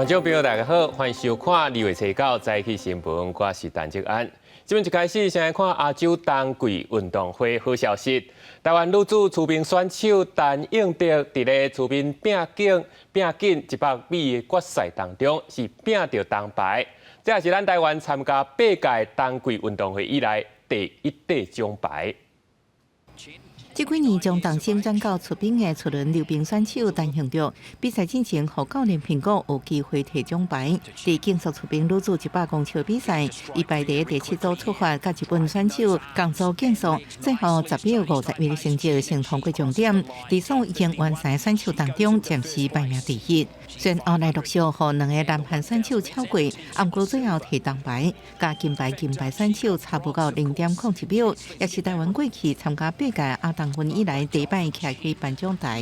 觀眾朋友，大家好，歡迎收看2月初9早起新聞，我是陳志安。這擺一開始，先來看亞洲冬季運動會好消息。台灣女子持冰選手陳映德佇咧持冰拼進100米的決賽當中，是拼著銅牌。這也是咱台灣參加八屆冬季運動會以來第一塊獎牌。這幾年將重心轉到出冰的滑輪溜冰選手陳映德，比賽進前予教練評估有機會提獎牌。佇競速出冰女子100公尺比賽，伊排佇第七組出發，佮日本選手仝組競速，最後10秒51的成績先通過終點。佇所有已經完賽選手當中，暫時排名第一。雖然後來陸續予兩个南韓選手超過，毋過最後提銅牌，佮金牌銀牌選手差無夠0.07秒，也是台灣過去參加八屆亞冬運以來第一擺徛佇頒獎台。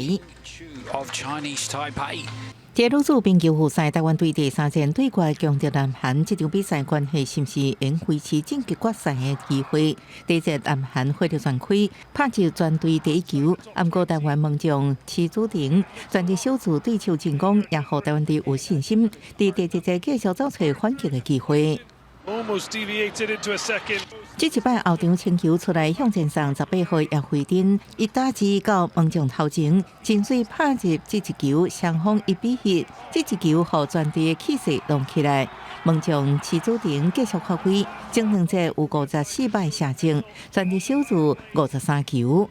佇女子冰球複賽，台灣隊第三戰對決強敵南韓，這場比賽關係是毋是會維持晉級決賽的機會？第一節南韓火力全開，拍入全隊第一球，毋過台灣門將池祖廷全力守住對手進攻，也予台灣隊有信心，佇第二節繼續走揣反擊的機會。這一擺後場清球出來向前送18號葉慧珍，伊打直到門將頭前，真媠拍入這一球，雙方1比1。這一球予全隊的氣勢攏起來。門將池祖廷繼續發揮，前兩節有54擺射正，全力守住53球。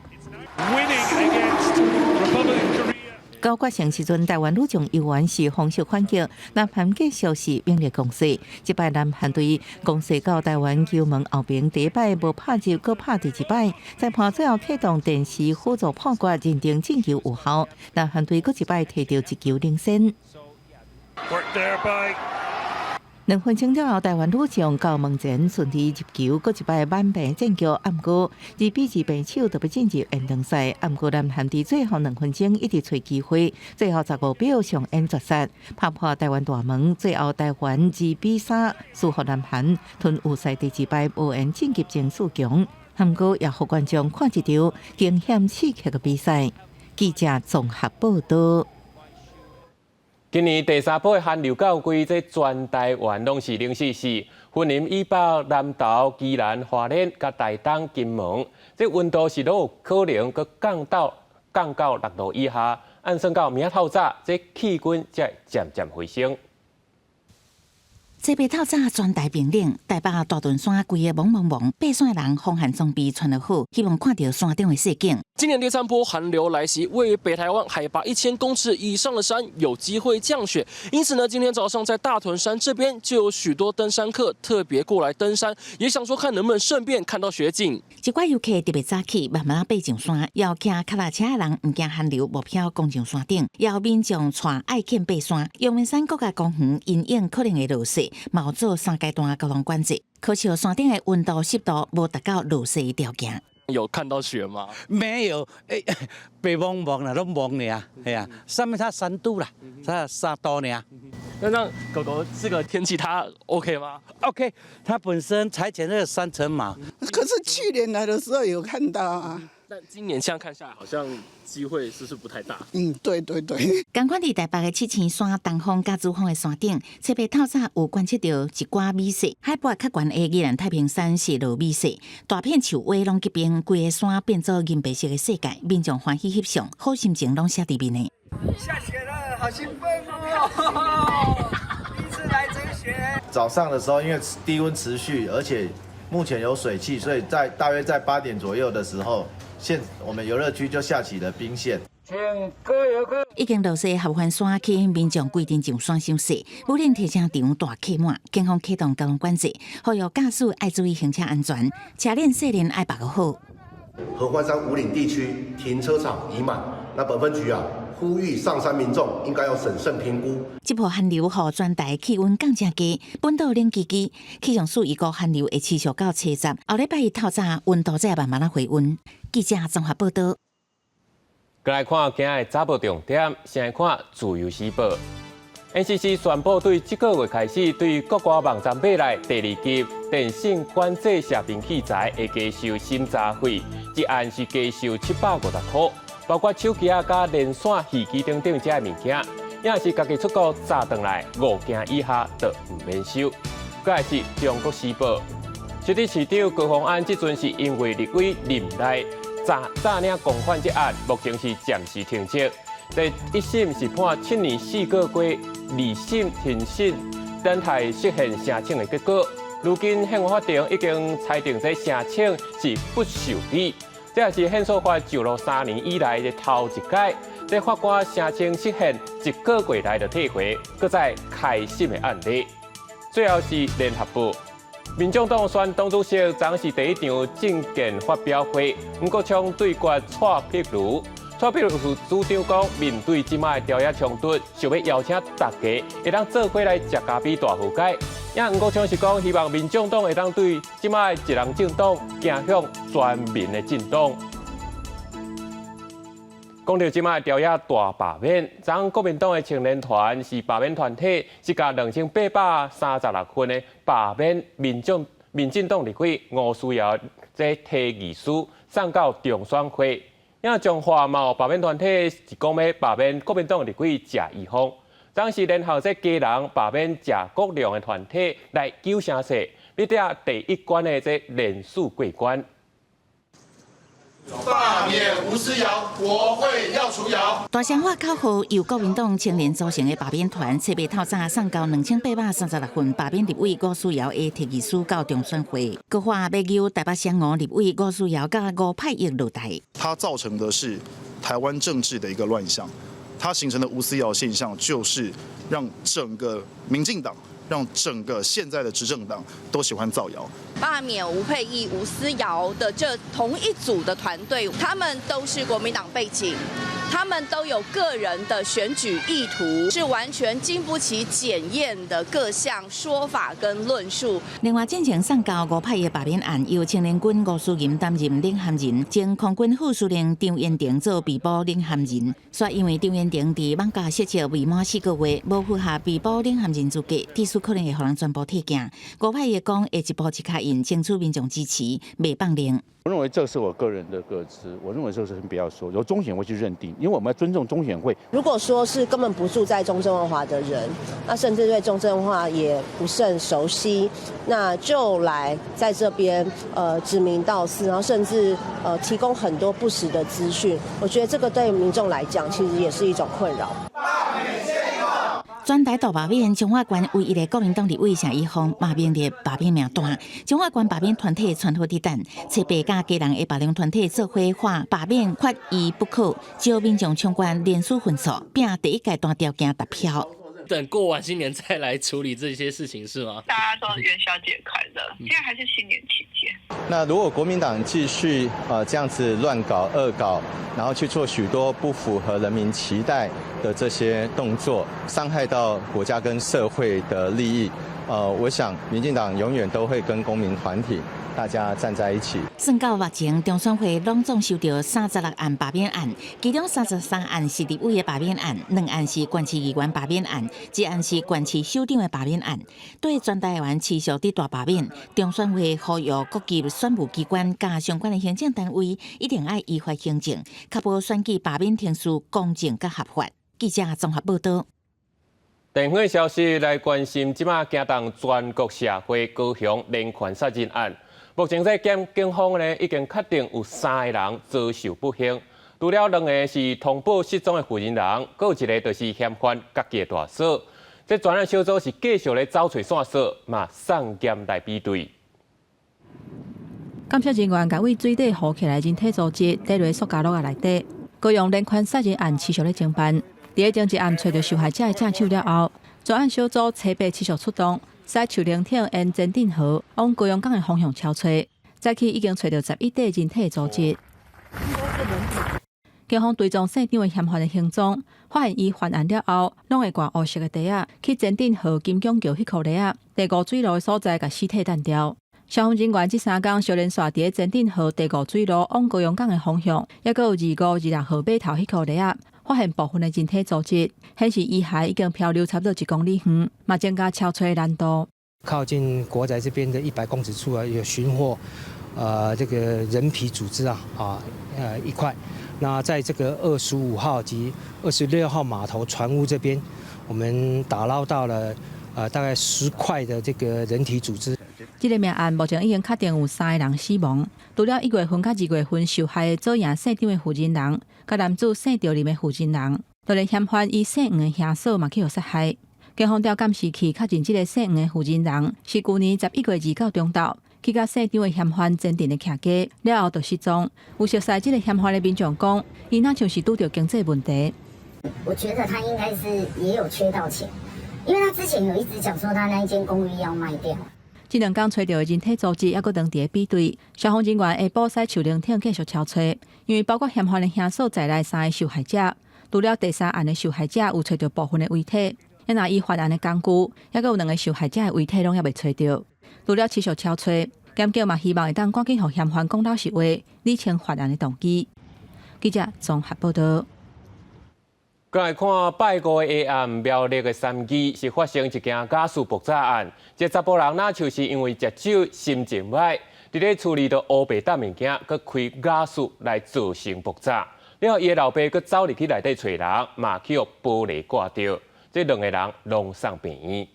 到決勝時陣，台灣女將猶原是防守反擊，南韓繼續是猛烈攻勢。這擺南韓隊攻勢到台灣球門後邊，第一擺無拍入，閣拍第二擺，裁判最後啟動電視輔助判決，認定進球有效。南韓隊閣一擺提著一球領先。2分鐘了後，台灣女將到門前順利入球，閣一擺挽平戰局。毋過2比2平手，就欲進入延長賽。毋過南韓佇最後兩分鐘一直揣機會，最後15秒上演絕殺，拍破台灣大門。最後台灣2比3輸予南韓，吞預賽第二敗，無緣晉級前四強。毋過也予觀眾看一場驚險刺激的比賽。記者綜合報道。今年第三波的寒流到規這全台灣攏是冷死死，雲林以北、南投、宜蘭、花蓮佮台東、金門，這溫度是攏有可能閣降到6度以下。按算到明仔透早，這氣溫才漸漸回升。這擺透早全台冰冷，台北大屯山規个濛濛濛，爬山的人防寒裝備穿得好，希望看著山頂的雪景。今年第三波寒流來襲，位於北台灣海拔1000公尺以上的山有機會降雪，因此呢，今天早上在大屯山這邊就有許多登山客特別過來登山，也想說看能不能順便看到雪景。一寡遊客特別早起，慢慢爬上山，有騎腳踏車的人毋驚寒流，目標攻上山頂，也有民眾帶愛犬爬山。陽明山國家公園因應可能會落雪，嘛有做三階段交通管制，可惜山頂的溫度濕度無達到落雪的條件。有看到雪嗎？沒有，欸，白茫茫啦，攏茫爾，係啊，上面才3度啦，才3度爾。那讓狗狗這個天氣它 OK 嗎？OK，它本身柴犬那個三層毛。可是去年來的時候有看到啊。但今年這樣看下來，好像機會是不是不太大？嗯，對對對。仝款佇台北的七星山、東峰佮主峰的山頂，這擺透早有觀測著一寡米雪。海拔較懸的宜蘭太平山是落米雪，大片樹葉攏結冰，規个山變做銀白色的世界，民眾歡喜翕相，好心情攏寫佇面的。下雪了，好興奮哦！第一次來追雪。早上的時候，因為低溫持續，而且目前有水汽，所以在大約在8點左右的時候，現我們遊樂區就下起了冰霰。已經落雪合歡山區民眾規陣上山賞雪，武嶺停車場大客滿，警方啟動交通管制，呼籲駕駛愛注意行車安全，車鏈細鏈愛縛好。合歡山武嶺地區停車場已滿，那本分局啊，呼籲上山民眾應該要審慎評估。這波寒流予全台氣溫降誠低，本島冷吱吱。氣象署預估寒流會持續到初十，後禮拜一透早溫度才慢慢仔回溫。記者綜合報道。過來看今日早報重點，先來看《自由時報》。NCC 宣布對這個月開始，對國外網站買來第二級電信管制射頻器材會加收審查費，一案是加收750塊，包括手機仔佮連線戲機等等這些物件。也是家己出國早轉來5件以下就毋免收。閣來是中國時報，實地市長高虹安這陣是因為立委任內詐詐領公款這案，目前是暫時停職。第一審是判7年4個月，二審庭審等待釋憲聲請的結果。如今憲法法庭已經裁定這聲請是不受理，這也是憲訴法上路3年以來的頭一擺，這法官聲請釋憲一個月內就退回，閣再開審的案例。最後是聯合報，民眾黨選黨主席，昨是第一場政見發表會，黃國昌對決蔡壁如。蔡壁如是主張講，面對這擺的朝野衝突，想欲邀請大家會當做伙來食咖啡大和解。也黃國昌是講，希望民眾黨會當對這擺的一人政黨走向全民的政黨。講到這擺朝野大罷免，昨國民黨的青年團是罷免團體，是共2836份的罷免民進黨立委吳思瑤這提議書送到中選會。因彰化嘛有罷免團體是講欲罷免國民黨立委謝宜豐，當時聯合這基隆罷免謝國樑的團體來救聲勢，欲佇第一關的這連署過關。罷免吳思瑤，國會要除姚。大聲喊口號，由國民黨青年組成的罷免團，冊八透早送交2836份罷免立委吳思瑤的提議書到中選會，閣話欲由台北雙吳立委吳思瑤佮吳派益落台。它造成的是台灣政治的一個亂象，它形成的吳思瑤現象，就是讓整個民進黨，讓整個現在的執政黨都喜歡造謠。罷免吳沛憶、吳思瑤的這同一組的團隊，他們都是國民黨背景，他們都有個人的選舉意圖，是完全經不起檢驗的各項說法跟論述。另外，進前送交吳派的罷免案，由青年軍吳思吟擔任領銜人，前空軍副司令張延廷做備補領銜人。煞因為張延廷佇艋舺失職未滿4個月，無符合備補領銜人資格，致使可能會予人全部退件。吳派也講會一步一跤印，爭取民眾支持，袂放任。我認為這是我個人的個資，我認為這個事情不要說，由中選會去認定，因為我們要尊重中選會。如果說是根本不住在中正萬華的人，那甚至對中正萬華也不甚熟悉，那就來在這邊指名道姓，然後甚至提供很多不實的資訊，我覺得這個對民眾來講，其實也是一種困擾。全台大罷免，彰化縣唯一的國民黨立委謝宜豐嘛名列罷免名單。彰化縣罷免團體全好佇等，冊八佮基隆的罷免團體做伙喊罷免缺一不可，招民眾衝關連署份數，拼第一階段條件達標。等過完新年再來處理這些事情是嗎？大家都元宵節快樂，現在還是新年期間。那如果國民黨繼續這樣子亂搞、惡搞，然後去做許多不符合人民期待的這些動作，傷害到國家跟社會的利益，我想民進黨永遠都會跟公民團體大家站在一起。算到目前，中選會攏總收到36案罷免案，其中33案是立委的罷免案，2案是縣市議員罷免案，1案是縣市首長的罷免案。對全台灣持續佇大罷免，中選會呼籲各級選務機關佮相關的行政單位，一定愛依法行政，確保選舉罷免程序公正佮合法。記者綜合報導。電話消息來關心，這擺驚動全國社會高雄連環殺人案。目前這檢方呢已經確定有三個人遭受不幸，除了兩個是通報失蹤的婦人人，閣有一個就是嫌犯家己的大嫂。這專案小組是繼續咧找揣線索，嘛送檢來比對。檢察人員共對水底浮起來人體組織，綴落塑膠簍仔內底。高雄連環殺人案持續咧偵辦，佇咧前一暗揣著受害者的正手了後，專案小組冊八持續出動，駛樹靈艇沿前鎮河往高雄港的方向搜揣，早起已經揣著11塊人體組織。警方追蹤姓張的嫌犯的行蹤，發現伊犯案了後，攏會掛烏色的袋仔，去前鎮河金港橋彼箍犁仔第五水路的所在，共屍體擲掉。消防人員這三工相連紲佇咧前鎮河第五水路往高雄港的方向，抑閣有25、26號碼頭彼箍犁仔，發現部分的人體組織，顯示遺骸已經漂流差不多1公里遠，嘛增加搜揣的難度。靠近國宅這邊的100公尺處啊，有尋獲這個人皮組織啊，啊，一塊。那在這個25號及26號碼頭船塢這邊，我們打撈到了大概10塊的這個人體組織。這个命案目前已經確定有三个人死亡，除了1月份佮2月份受害的左營姓張的負責人，佮男子姓趙林的負責人，就連嫌犯伊姓黃的兄嫂嘛去予殺害。警方調監視器確認，這个姓黃的負責人是舊年11月29中晝去佮姓張的嫌犯前鎮的徛家，了後就失蹤。有熟似這个嫌犯的民眾講，伊若像是拄著經濟問題。我覺得他應該是也有缺到錢，因為他之前有一直講說他那一間公寓要賣掉。這兩工揣著的人體組織猶閣當佇咧比對，消防人員下晡駛樹靈艇繼續搜揣，因為包括嫌犯的兄嫂在內三个受害者，除了第三案的受害者有揣著部分的遺體，若以犯案的工具，猶閣有兩个受害者的遺體攏猶未揣著。除了持續搜揣，檢警嘛希望會當趕緊予嫌犯講老實話，理清犯案的動機。記者綜合報道。過來看拜五的下暗，苗栗的三義是發生一件瓦斯爆炸案。這查埔人若像是因為食酒心情䆀，佇咧厝裡頭烏白抌物件，閣開瓦斯來造成爆炸。了後，伊的老爸閣走入去內底揣人，嘛去予玻璃割著。這兩个人攏送病院。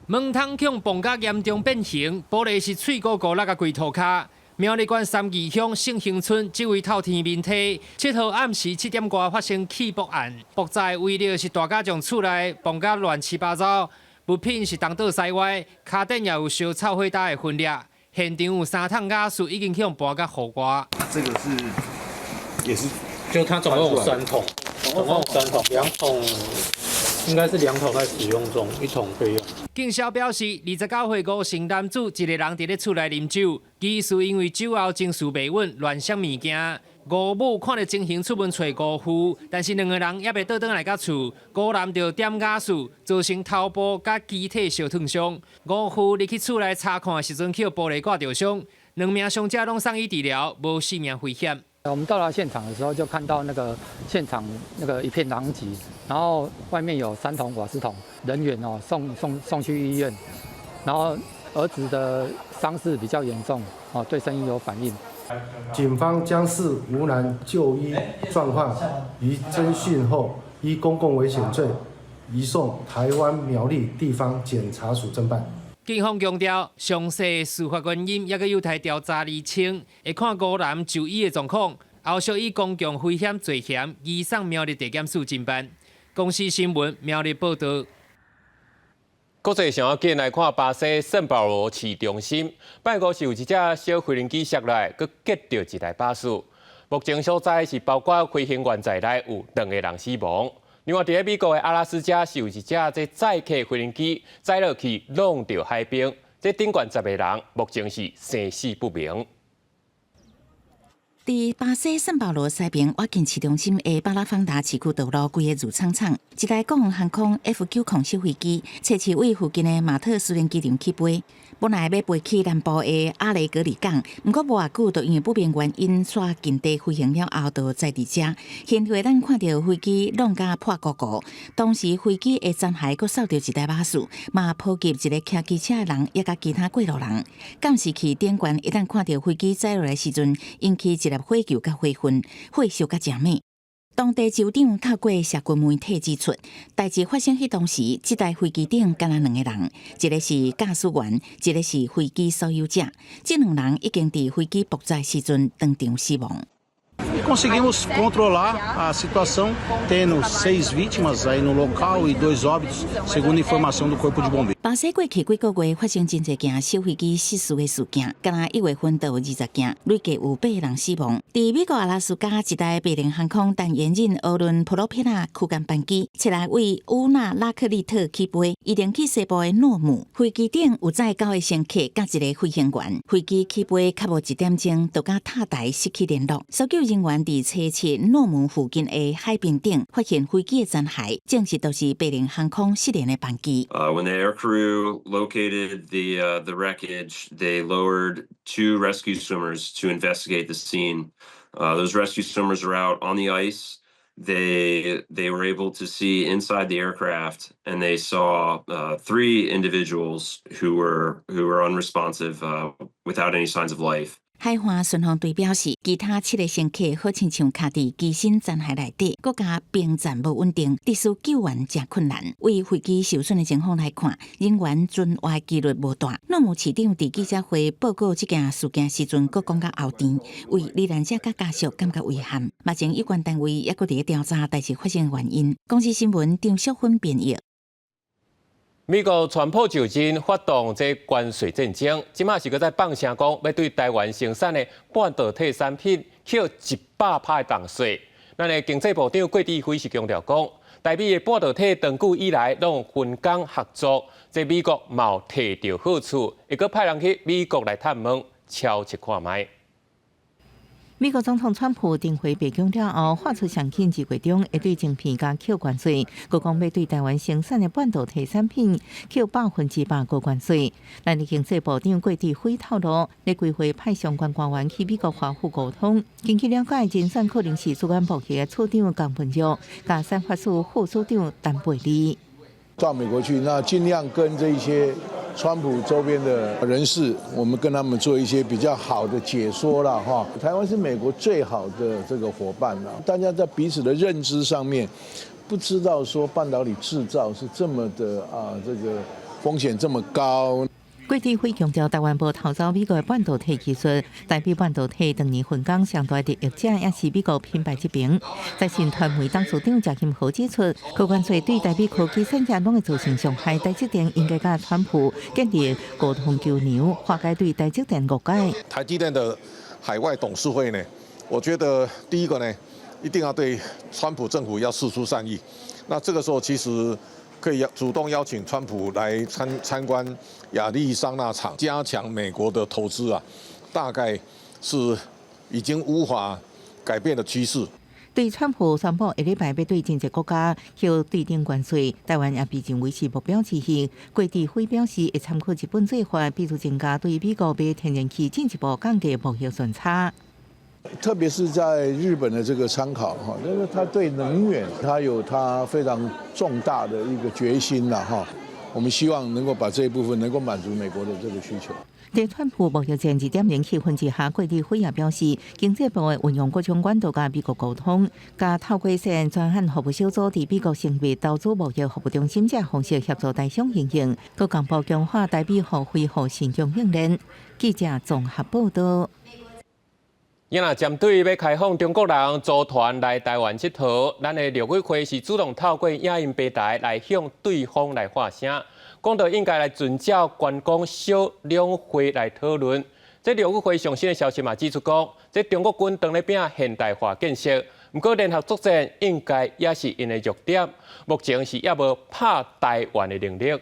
門窗予爆甲嚴重變形，玻璃是碎糊糊落共規塗跤。苗栗縣三義鄉聖興村這位透天面梯，7號暗時7點外發生氣爆案，爆炸的威力是大甲將厝內爆甲亂七八糟，物品是東倒西歪，跤頂也有燒臭火焦的痕跡。現場有三桶瓦斯已經予爆甲戶外。這個是也是，就它總共有三桶，總共有三桶，兩桶應該是兩桶在使用中，一桶備用。警消表示，29歲吳姓男子一个人佇咧厝內啉酒，疑似因為酒後情緒袂穩，亂摔物件。吳母看著情形出門揣吳父，但是兩个人猶未倒轉來到厝，吳男就點瓦斯，造成頭部佮肢體燒燙傷。吳父入去厝內查看的時陣，去予玻璃割著傷，兩名傷者攏送醫治療，無性命危險。我們到達現場的時候，就看到那個現場那個一片狼藉，然後外面有三桶瓦斯桶，人員哦送去醫院，然後兒子的傷勢比較嚴重，哦對聲音有反應。警方將視吳男就醫狀況於偵訊後，依公共危險罪移送台灣苗栗地方檢察署偵辦。警方強調，詳細事發原因猶閣有待調查釐清，會看吳男就醫的狀況，後續以公共危險罪嫌移送苗栗地檢署偵辦。公視新聞苗栗報道。國際上要緊來看巴西聖保羅市中心，拜五是有一隻小飛行機摔落來，閣擊著一台巴士。目前所知是包括飛行員在內有兩个人死亡。另外，佇咧美國的阿拉斯加是有一隻這載客飛行機載落去挵著海冰，這頂懸10个人，目前是生死不明。佇巴西聖保羅西邊倚近市中心的巴拉方達市區道路規个贓倉廠，一台國航航空 F-90小飛機，初七對附近的馬特私人機場起飛，本來欲飛去南部的阿雷格里港，毋過無偌久，就因為不明原因，煞近地飛行了後就載佇遮。現場咱看著飛機挵甲破糊糊，當時飛機的殘骸閣掃著一台巴士，嘛波及一个騎機車的人，抑佮其他過路人。監視器頂懸一旦看著飛機載落來時陣，引起一粒火球佮火雲，火燒甲誠猛。當地州長透過社群媒體指出，代誌發生彼當時，這台飛機頂敢若兩个人，一个是駕駛員，一个是飛機所有者。這兩人已經佇飛機爆炸時陣當場死亡。 Conseguimos controlar a situação, tendo seis vítimas aí no local e dois óbitos, segundo informação do Corpo de Bombeiros. 巴西過去幾个月發生真濟件小飛機失事的事件，敢若1月份就有20件，累計有八个人死亡。佇美國阿拉斯加一台白靈航空陳延任奧倫普羅皮納區間班機，七日對烏納拉克利特起飛，預定去西部的諾姆。飛機頂有載九个乘客佮一个飛行員。飛機起飛較無一點鐘，就佮塔台失去聯絡。搜救人員佇初七諾姆附近的海邊頂發現飛機的殘骸，證實就是白靈航空失聯的班機。 When the air crew located the wreckage, they lowered two rescue swimmers to investigate the scene. Those rescue swimmers were out on the ice. They were able to see inside the aircraft, and they saw three individuals who were unresponsive, without any signs of life. 海華巡防隊表示，其他七个乘客好親像卡佇機身殘骸內底，閣加冰層無穩定，致使救援誠困難。為飛機受損的情況來看，人員存活機率無大。諾姆市長佇記者會報告這件事件時陣，閣講甲喉甜，為罹難者佮家屬感覺遺憾。目前有關單位猶閣佇咧調查代誌發生的原因。公視新聞張淑芬編譯。美國川普就任發動這關稅戰爭，這馬是閣再放聲講，欲對台灣生產的半導體產品課100%的重稅。咱的經濟部長郭智輝是強調講，台美的半導體長久以來攏分工合作，這美國嘛有提著好處，會閣派人去美國來探問，敲一看覓。美國總統川普重回白宮了後，發出上緊二月中會對晶片加扣關稅，閣講欲對台灣生產的半導體產品扣100%高關稅。咱的經濟部長郭智輝透露，咧規劃派相關官員去美國華府溝通。根據了解，人選可能是主管貿易的處長江文若，佮產發署副署長陳貝利。到美國去，那盡量跟這些川普周邊的人士，我們跟他們做一些比較好的解說了哈。台灣是美國最好的這個夥伴啦，大家在彼此的認知上面，不知道說半導體製造是這麼的啊，這個風險這麼高。郭智輝強調，台灣無偷走美國的半導體技術，台美半導體當年分工上大的得益者，也是美國品牌這邊。在新傳媒董事長謝金河指出，高關稅對台美科技產業攏會造成傷害。台積電應該佮川普建立溝通橋梁，化解對台積電誤解。台積電的海外董事會呢，我覺得第一個呢，一定要對川普政府要釋出善意。那這個時候其實可以主動邀請川普來參觀亞利桑那廠，加強美國的投資啊，大概是已經無法改變的趨勢。對川普宣布下禮拜欲對真濟國家課對等關稅，台灣也被認為是目標之一。郭智輝表示會參考日本做法，比如增加對美國買天然氣進一步降低貿易順差。特別是在日本的這個參考哈，因為他對能源，他有他非常重大的一個決心啦哈。我們希望能夠把這一部分能夠滿足美國的這個需求。在川普貿易戰2.0氣氛之下，郭智輝也表示，經濟部會運用各種管道佮美國溝通，佮透過設專案服務小組佇美國成立投資貿易服務中心這方式協助台商經營，閣共步強化台美互惠互信供應鏈。記者綜合報道。伊若針對欲開放中國人組團來台灣𨑨迌，咱的陸委會是主動透過影音平台來向對方來發聲，講到應該來遵照觀光小兩會來討論。這陸委會上新的消息嘛指出講，這中國軍當咧拚現代化建設，毋過聯合作戰應該也是𪜶的弱點，目前是猶無拍台灣的能力。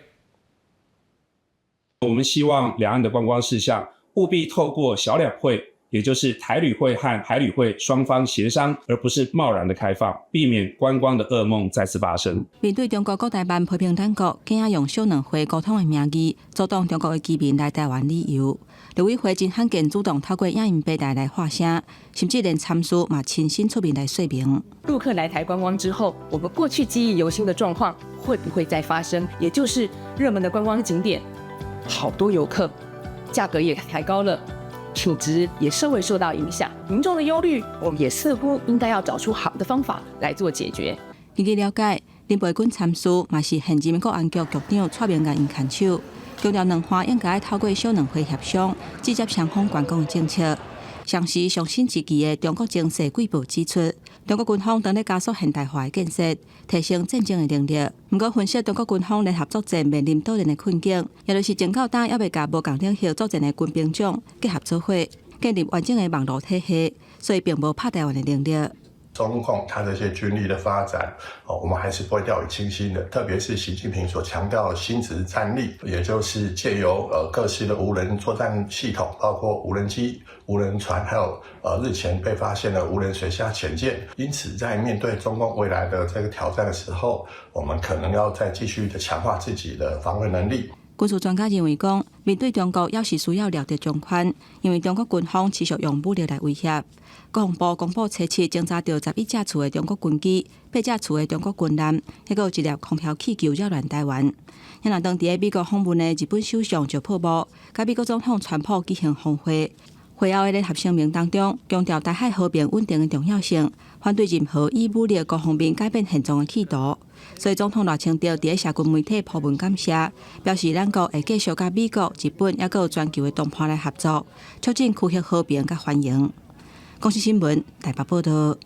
我們希望兩岸的觀光事項務必透過小兩會。也就是台旅會和海旅會雙方協商，而不是貿然的開放，避免觀光的噩夢再次發生。面對中國國台辦批評咱國，驚用小兩會溝通的名義，阻擋中國的居民來台灣旅遊。陸委會真罕見主動透過影音平台來發聲，甚至連參事嘛親身出面來說明。陸客來台觀光之後，我們過去記憶猶新的狀況會不會再發生？也就是熱門的觀光景點，好多遊客，價格也抬高了。品質也稍微受到影響，民眾的憂慮，我們也似乎應該要找出好的方法來做解決。根據了解，林培君參事嘛是現任國安局局長蔡明彥𪜶牽手，強調兩岸應該透過小兩會協商，直接雙方觀光的政策。上時上新一期的中國情勢季報指出，中國軍方當咧加速現代化的建設，提升戰爭的能力。毋過分析中國軍方聯合作戰面臨島鏈的困境，也就是前到今猶未佮無仝領域作戰的軍兵種結合做伙，建立完整的網路體系，所以並無拍台灣的能力。中共它這些軍力的發展，哦，我們還是不會掉以輕心的。特別是習近平所強調的新質戰力，也就是借由各式的無人作戰系統，包括無人機、無人船，還有日前被發現的無人水下潛艦。因此，在面對中共未來的這個挑戰的時候，我們可能要再繼續的強化自己的防衛能力。軍事專家認為講，面對中國，猶是需要料敵從寬，因為中國軍方持續用武力來威脅。國防部公布初七偵查著11架次的中國軍機、8架次的中國軍艦，抑閣有一粒空飄氣球擾亂台灣。若當佇美國訪問的日本首相石破茂，佮美國總統川普舉行峰會，會後的聯合聲明當中，強調台海和平穩定的重要性，反對任何以武力各方面改變現狀的企圖。所以總統賴清德佇社群媒體 po 文感謝，表示咱國會繼續佮美國、日本抑閣有全球的同伴來合作，促進區域和平佮繁榮。公視新聞台北報道。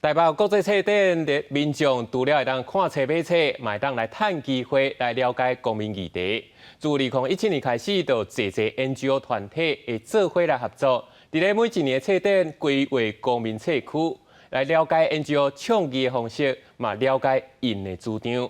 台北國際冊展的民眾除了會當看冊買冊，嘛會當來趁機會來了解公民議題。自2017年開始，就濟濟 NGO 團體會做伙來合作，佇咧每一年的冊展規劃公民冊區，來了解 NGO 倡議的方式，嘛了解𪜶的主張。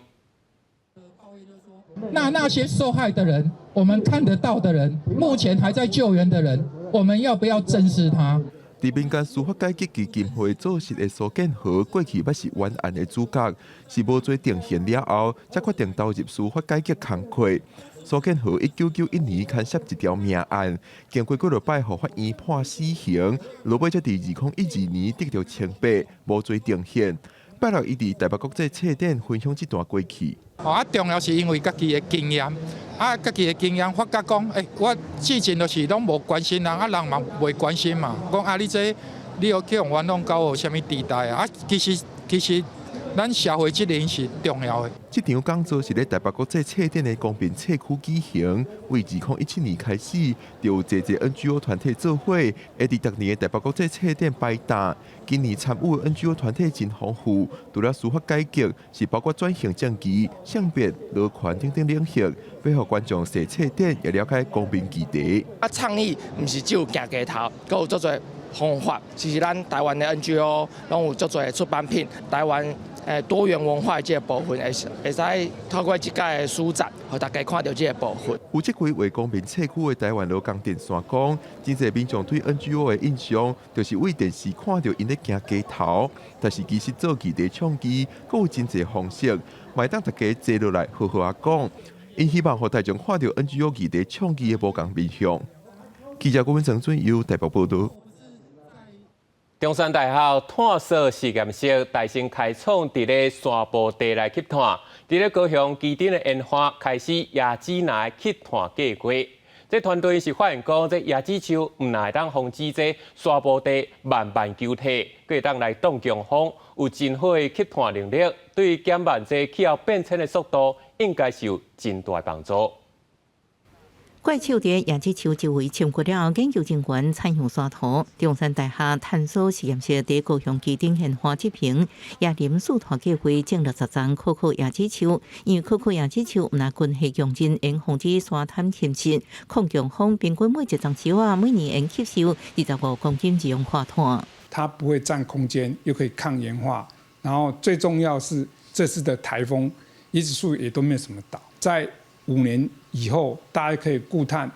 那那些受害的人，我們看得到的人，目前還在救援的人，我們要不要正視他？佇民間司法改革基金會組織的蘇建和，過去捌是冤案的主角，是無罪定刑了後，才決定投入司法改革工課。蘇建和1991年牽涉一條命案，經過幾落擺予法院判死刑，落尾才佇2012年得著清白，無罪定刑。拜六伊佇台北國際冊展分享這段過去。啊，重要是因為家己的經驗，啊，家己的經驗發覺講，欸，我之前就是攏無關心人，啊，人嘛袂關心嘛，講啊，你這你又去予冤枉狗有啥物地帶啊？啊，其實咱社會責任是重要的。這場講座是咧台北國際冊展的公民冊區舉行，為2017年開始，就有濟濟 NGO 團體做伙，會佇逐年的台北國際冊展擺檔。今年參與的 NGO 團體真豐富，除了司法改革，是包括轉型正義、性別、勞權等等領域，欲予觀眾踅冊展，也了解公民議題。啊，倡議毋是只有行街頭，閣有足濟方法。其實咱台灣的 NGO 攏有足濟出版品，台灣多元文化的這個部分，會使透過這屆的書展，予大家看著這個部分。負責規劃公民冊區的台灣勞工電線講，真濟民眾對 NGO 的印象，就是為電視看著𪜶咧行街頭，但是其實做議題倡議，閣有真濟方式，嘛會當大家坐落來好好仔講。𪜶希望予大眾看著 NGO 議題倡議的無仝面向。記者郭文成俊由台北報道。中山大學炭素實驗室大新開創佇咧山坡地來吸碳，佇咧高雄旗津的研發開始椰子林吸碳計劃。這團隊是發現講，這椰子樹毋但會當防止這沙坡地慢慢球退，閣會當來擋強風，有真好的吸碳能力，對減慢這氣候變遷的速度，應該是有真大幫助。怪獸佇椰子樹周圍穿過了後，研究人員採樣沙土。中山大學炭素實驗室佇高雄旗津研發執行椰林樹碳計劃，種60叢可可椰子樹。因為可可椰子樹毋但根系強韌，會防止沙灘侵蝕、抗強風，平均每一叢樹仔每年會吸收25公斤二氧化碳。它不會佔空間，又可以抗鹽化，然後最重要是這次的颱風，椰子樹也都沒有什麼倒。在5年以後，大概可以固碳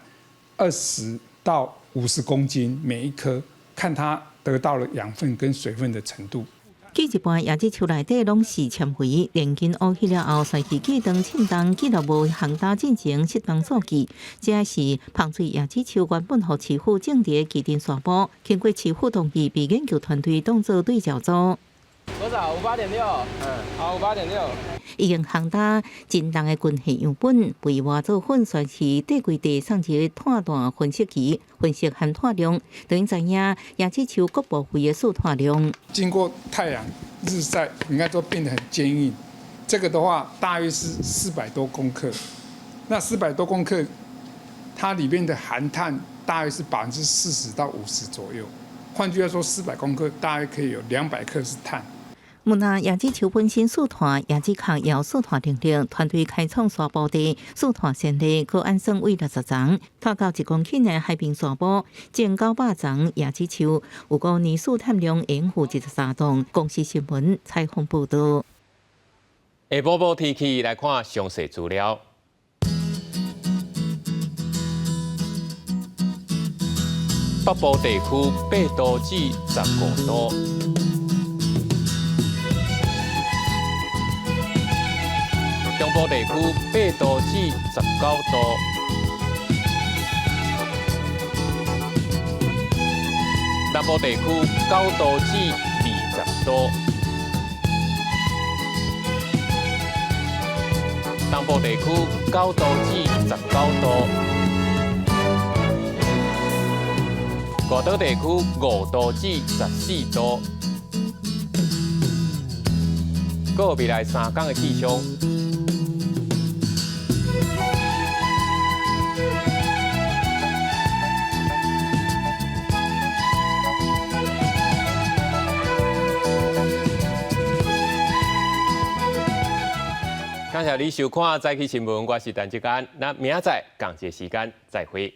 20到50公斤每一棵，看它得到了養分跟水分的程度。計一半椰子樹內底攏是纖維，連根挖起了後，山去過長振動，記錄無航大進行適當數據。這是芳水椰子樹原本予市府種佇旗津沙坡，經過市府同意，被研究團隊當做對照組。多少？58.6。嗯，好，五八點六。已經烘焦真重的根系樣本，被磨做粉，旋去底櫃地送入碳氮分析儀分析含碳量，等於知影椰子樹各部位的釋碳量。經過太陽日曬，應該都變得很堅硬。這個的話，大約是400多公克。那400多公克，它裡面的含碳大約是40%到50%左右。換句話說，400公克大約可以有200克是碳。毋但椰子樹本身釋碳，椰子殼也有釋碳能力。團隊開創沙坡地釋碳先例，閣按算為60叢，拖到1公頃的海濱沙坡，種900叢椰子樹，有五年釋碳量會負23噸。公視新聞採訪報道。下晡晡天氣來看詳細資料。北部地區8度至15度。中東部地區8度至19度。南部地區9度至20度。東部地區9度至19度。外島地區5度至14度。閣有未來3天的氣象。感謝你收看《早起新聞》，我是陳志安。咱明仔載仝一个時間再會。